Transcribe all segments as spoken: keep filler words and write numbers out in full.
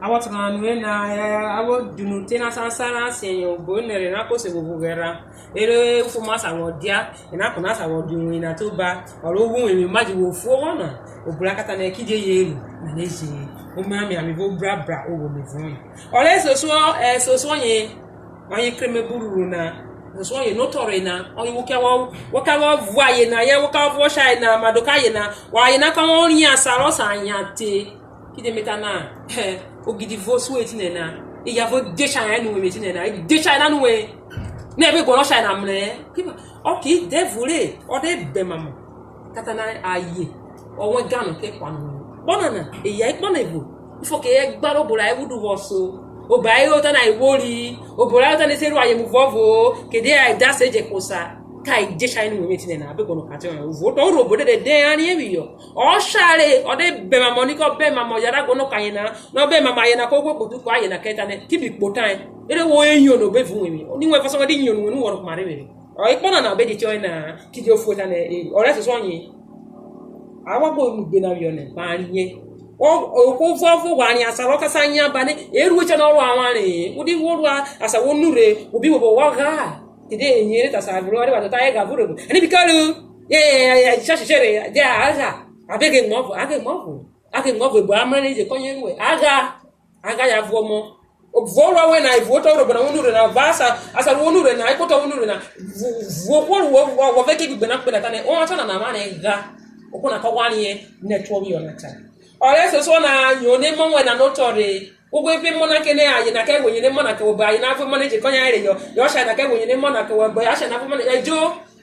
Awọ tọrọ nure na, eh, awọ dunu te na sansan ra siẹn obo nẹrhẹ na ko se vwo vwo ghẹ ra. Ere ufuoma sa vwọ dia, enako na sa vwọ dia uwevwi na te oba, ọ ro vwo uwevwi, ma ji vwo fu oghọ na, obo ra ka ta nẹ kidie ye ru, nana eje, omiramia mi vwo brabra, owo mi vwo. Ọ rẹ ẹsosuọ, ẹsosuọ yen, ọyen kreme bururu na, ẹsosuọ yen notọ rhe na, ọyen wo kẹ wọ, wo kẹ wọ vuẹ aye na, yẹ wo kẹ wọ vuẹ ọshare na, ma doka aye na, wa aye na kọ wọ riẹn asan rọ sa yan te. Kidie me ta na, ogidi vwo osu etinẹ na, eya vwo de share nu we etinẹ na, de share na nu we, ne ebe guọnọ share na mrẹ. Ọke idẹvo re, ọ de bẹn mamọ, kata na aye, ọ wẹn gan nọ ke kua nu we. Kpọ nana, eya ikpọ na evo, ifo ke ẹgba rẹ obo ra ewudu vwọ so, obo ra ota na ewori, obo ra ota na e se ru aye mu vuọvo, kidie a da se je kposa, ka e je share nu we etinẹ na, abe guọnọ ka te ọyen, uvo otọ ro obo dede de, a riẹn phiyọ. Ọshare, ọ de bẹn mamọ ni, kọ bẹn mamọ, ya da guọnọ kẹ aye na, nọ bẹn mamọ aye na, ko ghwe kpotu kọ aye na, kẹ tanẹ, ki mi kpotẹ, rere wo nyo no be vun wẹn, oni wẹn vọsọ wẹn de nyo no wẹn, nu wọ rọ kuma re vwere. Ọ ikpọ nana be je tiọyena, kidie ofu tanẹ, e, ọ rẹsosuọ ọyen. A wa gbe onugbe na vwiọ nẹ, gba riẹn. Ọ, ohwo vuọvo ghwa riẹn asan rọ ka sa yan ba nẹ, e ru echẹ na ọ ru avwanre-e, wo de wo ru asan wo nurhe, wo bi wo obo wọ gha. Kidie eye re ta sa vwẹ oware wa tota ẹga vwo rhevwo. Ẹne bi kẹre o. Ye, ye, ye, ye, shashe shere, je a gha. A be ghe mu ọvo, a ghe mu ọvo. A ghe mu ọvo, ebu a mrẹ ne je kọyen ruẹ. A gha. A gha ya vuọ ọmọ. Vwo ruẹ wẹ na, vwo otọ urhobo na, wo nurhe na, va asa, asa ru wo nurhe na, ekpotọ wo nurhe na. Vwo, vwo ohwo ru wo, wo, wo vẹ kẹ egbigbe na kpe na tanẹ, orọnchọ nana avwanre gha. Ohwo na kọ ghwa riẹn nẹ ẹtuọphiyọ na cha. Ọ rẹsosuọ na, nyo ne emọ wẹn na notọ rhe. Wo ghwe vẹ emọ na kẹ nẹ aye na kẹ ghwe nyene emọ na kẹ wẹ, aye na vẹ emọ na eje kọyen reyọ, yẹ ọshare na kẹ ghwe nyene emọ na kẹ wẹ, ọshare na vẹ emọ na ejo.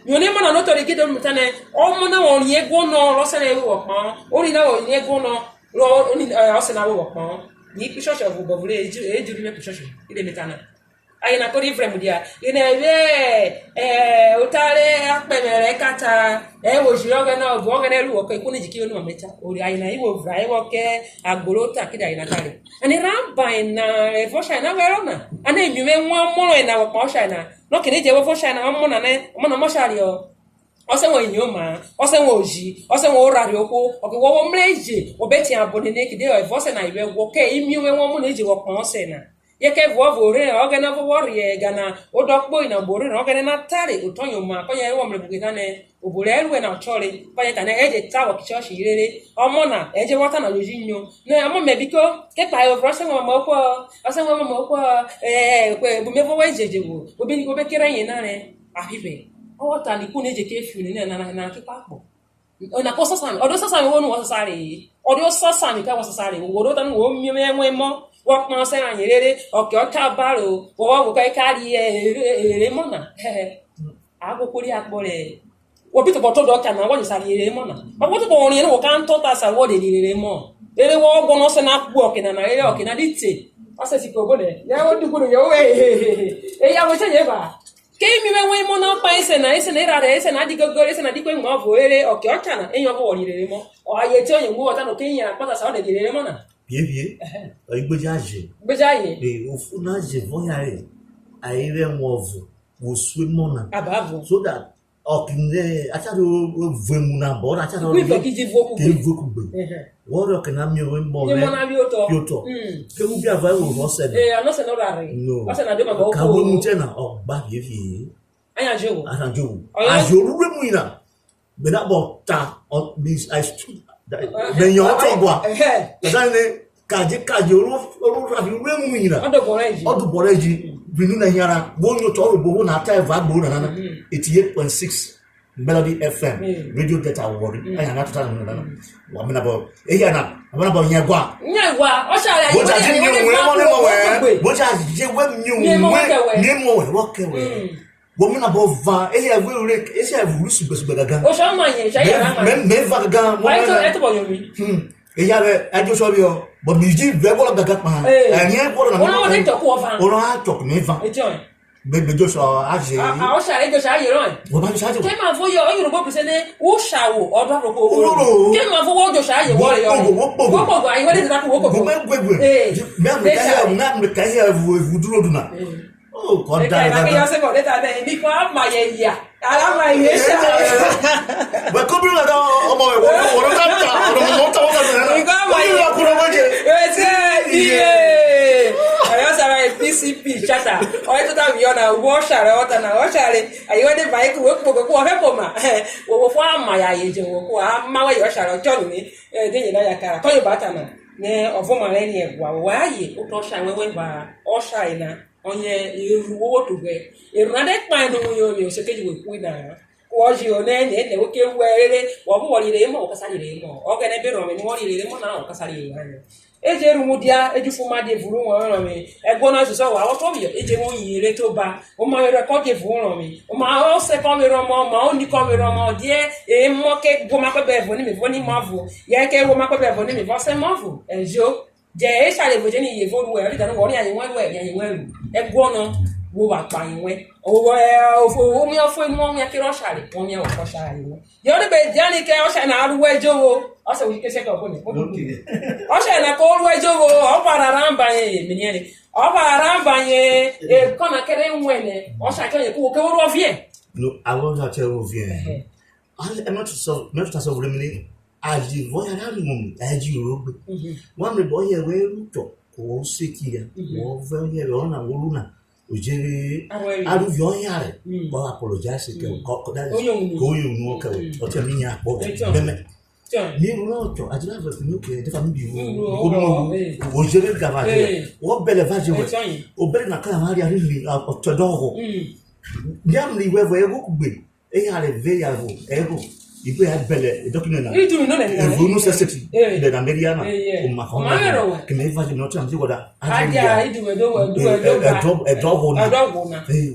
Nyo ne emọ na notọ rhe, kidie o ta nẹ, ọmọ na wọ riẹn ẹguọnọ rọ sẹ na vwẹ wọ kpahọn, oni na wọ riẹn ẹguọnọ rọ, oni, eh, ọsẹ na vwẹ wọ kpahọn. Ni kpo ishọshi ọvo, obọ vure, ejo, ejo ri me kpo ishọshi, kidie me ta na. Aye na ko rhi vrẹn mudia, ghene vwẹ, eh, ota rẹ akpẹvwẹ rẹ ẹkata, ẹ wo jiri Ọghẹnẹ, ọvo Ọghẹnẹ ru wọ kẹ, ihwo ni ji ki onu ọmẹcha. Ori aye na ihwo vra, e wọ kẹ agboro ota, kidie aye na tare. And erhan ba yena, ẹvọ ọshare na vwẹrọ na, a ne emi me wan ọmọ rẹ na wọ kpa ọshare na, nọ kene je wọ vwẹ ọshare na, ọmọ na nẹ, ọmọ na ọmọshare ọ. Ọsẹ wẹn yoma, ọsẹ wẹn oji, ọsẹ wẹn orharhe ohwo, ọke wọ vwọ mrẹ eje, wọ be tiẹn abọ nene, kidie ẹvọ ọsẹ na ivẹ wọ kẹ, imi wẹn wan ọmọ na eje wọ kpa ọsẹ na. Ye kẹ vuọvo orherẹn Ọghẹnẹ ọvo vwọ rhiẹ ẹga na, o dọ kpo inabọ orherẹn Ọghẹnẹ na tare, otọ yoma, kọyen wọ mrẹ bughe tanẹ, obo rẹ ẹruẹ na chọre, kọyen tanẹ, e je ta vwọ kẹ ichọọchi rere, ọmọ na, e je vwọ ta na, yo ji nyo. Nẹ ọmọ mẹ biko, ke kpahe ovwẹ ọsẹ wẹn ọmọ okuọ, ọsẹ wẹn ọmọ okuọ, eh, eh, bu me vwo wẹ ejeje vwo, wo be, wo be kerẹ ẹyen na rẹ aphivẹ. Ọ vwọ ta nẹ ikun eje ke fiu nene na, na, na, kekpakpọ. Ọna ko sasa mi, ọ do sasa mi, wo nu wọ sasa re-e. Ọ do sasa mi, kẹ wọ sasa re, wo do ta nu wo mi ẹwẹn mọ, wọ kpọn ọsẹ rayen rere, ọke ọ cha obaro, wọ vwọ vwẹ okẹ ka ri ere emọ na. A ghwọ kpori akpọ rẹ, wọ bi tobọ todo ọcha na, wọ je sa ri ere emọ na. Ọ vwọ tobọ wọ riẹn, wọ ka tọ ta sa, wọ de ri ere emọ. Rere wọ guọnọ ọsẹ na kpo ọke nana, rere ọke na di te. Ọsẹ si kẹ obo nẹ, yẹ wo dugunu, yẹ wo, eya wo che ye ba. Ke mi me wẹn emọ na kpahen ese na, ese na erharhe, ese na di gogo, ese na di kpe mu ọvo, rere ọke ọ cha na, eyan ọvo wọ ri ere emọ. Ọ aye te ọyen ghwu, wọ ta nọ, ke yan akpata sa, ọ de ri ere emọ na. Bie bie, ẹhẹn, ọ igbeja je. Igbeja je. E, ofu na je vọ yare, aye rẹ ẹwẹn ọvo, wo su emọ na. Abavo. So that, ọke nẹ a cha do vwo emu na bọ, a cha do ikpe ki ji vwo kugbe. Ki vwo kugbe. Ẹhẹn. Wọ rẹ ọke na miovwo emọ rẹ. Emọ na phiyotọ. Phiyotọ. Mm. Ke wu bia vwẹ ẹvwẹ ọsẹ na. Ee, anọsẹ na rare. No. Ọsẹ na de mama ka okpo. Wo emu te na, ọ gba vievie. Ayan jovwo. Ayan jovwo. Ọyọ. Aye oruru emu yena. Me da bọ ta, ọ, mi, I stood, me yan ọtọ gua. Ẹhẹn. Ẹhẹn. Kaje, kaje, oro, oro ravi ru emu yena. Ọ dobọ rẹ ji. Ọ dobọ rẹ ji. Binu na yara, wo nyo tọ ro bo wo na ta eva gbo na na. Mm. Eighty-eight point six Melody F M, mm, Radio Delta Warri. Mm. Aya na tuta na na. Mm. Wa mina bo. Eya na, wa mina bo yẹn gua. Yẹn gua, ọ ṣe ara. Bo ja ji mi o, mo ne mo we. Bo ja je we mi o, mi mo we, wo ke we. Mm. Wo mi na bo va, eya vwe ure, eya vwe ure sugbe sugbe gangan. O ṣe ọmọ yẹn, ṣe yàrá ma. Me, me va gangan, mo. Ayi to, e to bo yo mi. Hmm. Eya vwe, a jo so bi o. But mi ji vwe gbolo gangan pa. Eh. Ẹni e gbolo na. Ona mo de to ku o va. Ona to mi va. E jo. Me, me jo so a je. A, a, o ṣe, e jo so a je ro. Wo ba mi ṣe a je. Ke ma vo yo, o Yoruba bi se ne, o ṣa wo, o do ro ko. Wo ro. Ke ma vo wo jo so a je wo re yo. Wo po, wo po. Wo po, ayi wo de ta ku wo po. Wo me gwe gwe. Eh. Me, me ka he, me, me ka he, vu, vu duro du na. Eh. Oh, God, that, that, that. Ẹ̀ka ìbákẹ́yọ̀ ṣe kọ̀ dẹ́ta bẹ́ẹ̀, èmi kan á máa yẹ ìyà, ara máa yẹ ṣá. Wẹ̀ kó bí wọn dá ọmọ rẹ̀ wọ́n, wọ́n dá ta, ọ̀nà mọ̀ mọ́ ta wọ́n ta sọ̀rọ̀ náà. Nǹkan á máa yẹ. Ó ní ìlú ọkùnrin ọmọ jẹ. Ètí ẹ̀ iye. P C P chata, ọye tota vwẹ na, wo ọshare, ọta na, ọshare, aye wẹ de ba eku, wo kpo, wo kpo, ọphẹ kpoma, wo wo fo ama ya ye je, wo ko ama wẹ ye ọshare, ọchọ nure, de ye na ya kara, kọye ba ta na, nẹ ọvo ma rẹ ni ẹgua, wa ye, otọ ọshare wẹwẹ ba, ọshare na, ọyen eru wo wo tu vwẹ, eru na de kpahen nu yo mi, osekeji we ku na. Wọ ji one ene ene, wo ke ruẹ rere, wọ vwọ rire emọ, wọ ka sa rire emọ. Ọghẹnẹ be rhọnvwe, ni wọ rire emọ na, wọ ka sa rire emọ. E je ru mudia, e ju fuma die vuru wọn rhọnvwe. Ẹguọnọ Jizọs wa, wọ tọmiyọ, e je mu oyin re te oba. Oma vwerhẹ kọ die vuru rhọnvwe. Oma ọsẹ kọ vwerhẹ ọmọ, oma oni kọ vwerhẹ ọmọ. Die emọ ke guoma kpẹbẹ vwo ni me vwo ni ma vwo. Yẹ ke guoma kpẹbẹ vwo ni me vwo ọsẹ ma vwo. Ẹjo. Jẹ eshare evo je ni iye vwo ruẹ, ọ da nọ wọ riẹn aye wẹn ruẹ, riẹn aye wẹn ru. Ẹguọnọ, wo vwa kpahen wẹn. Owẹ, ofo, wo wian ofo enu, wọ wian kerẹ ọshare, wọ wian wọ kẹ ọshare aye wẹn. Yẹ ọ de gbe dianẹ kẹ ọshare na ruẹ jovwo, ọsẹ wo ji ke se kẹ ọbo nẹ. Okay. Ọshare na ko ruẹ jovwo, ọ vwara ramba ye, mi niẹre. Ọ vwara ramba ye, e kọ na kẹrẹ wẹn nẹ, ọshare kẹ ọyen ko wo ke wo ruọ viẹ. No, awọ na che wo viẹ. Ẹhẹ. Ale, ẹmẹtuta sọ, ẹmẹtuta sọ vremi ni, aye vọ yanran ri won, ẹ ji ro gbe. Mhm. Wa mrẹ bọ yẹ wẹ ru chọ, ko wo se ki ya, Mhm. Wọ vẹ yẹ rẹ ọna, wo ru na, o je re, Arhuẹ ri. Aruvie ọyan rẹ, Mm. Kọ apologize kẹ, Mm. Kọ, kọ, Oyo unu. Kọ oyo unu ọkẹ, Mm. Ọtí mi yan akpọ rẹ, Ẹchọ. Bẹmẹ. Chọ. Mi ru na chọ, a jẹ na vẹ fun, okay, ẹdẹ fa mi bi ru, Ru, ru, o ru, ọkọ, eh. O je re gava je, Eh. Wọ bẹlẹ va je wẹ, Ẹchọ yin. O bẹlẹ na ka ma ria ri, ọtọ dọghọ. Mm. Bia mrẹ iwẹ vwẹ ẹghọ kugbe, eya rẹ vẹ eya vwo ẹghọ, ibo ya bẹlẹ document na. Idu mi no nẹ nẹ. Evo nu sẹsẹti, Eh. Ilẹ na meria na, Eh, yeah. Oma kọ Oma na, mẹrọ wẹ. Keme va je mi ọtí na mi ti wọda. Adia, idu wẹ do wẹ, do wẹ, do wẹ. Ẹdọ, ẹdọ ọghọ na. Ẹdọ ọghọ na. Eh.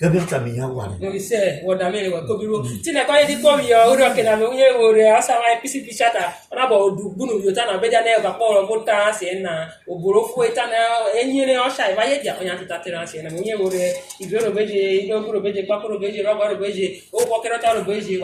Kẹbi ọta mi ya wa rẹ. Ise, wọda mẹrẹ wẹ, kobi ro. Mm. Tinẹ kọye di kpọ miyọ, ori ọke na me uye wo rẹ, ọsa wa P C P chata. Ọna bọ odu gbunu yo ta na, be ja nẹ ọba kpọ rọ bo ta se na. Oboro fu eta na, enyere ọsha eva ye dia, ọyan tuta te na se na. Me uye wo rẹ, ivie ro beje, idogu ro beje, kpako ro beje, rọgọ ro beje, okwọ kẹrẹ ọta ro beje, wa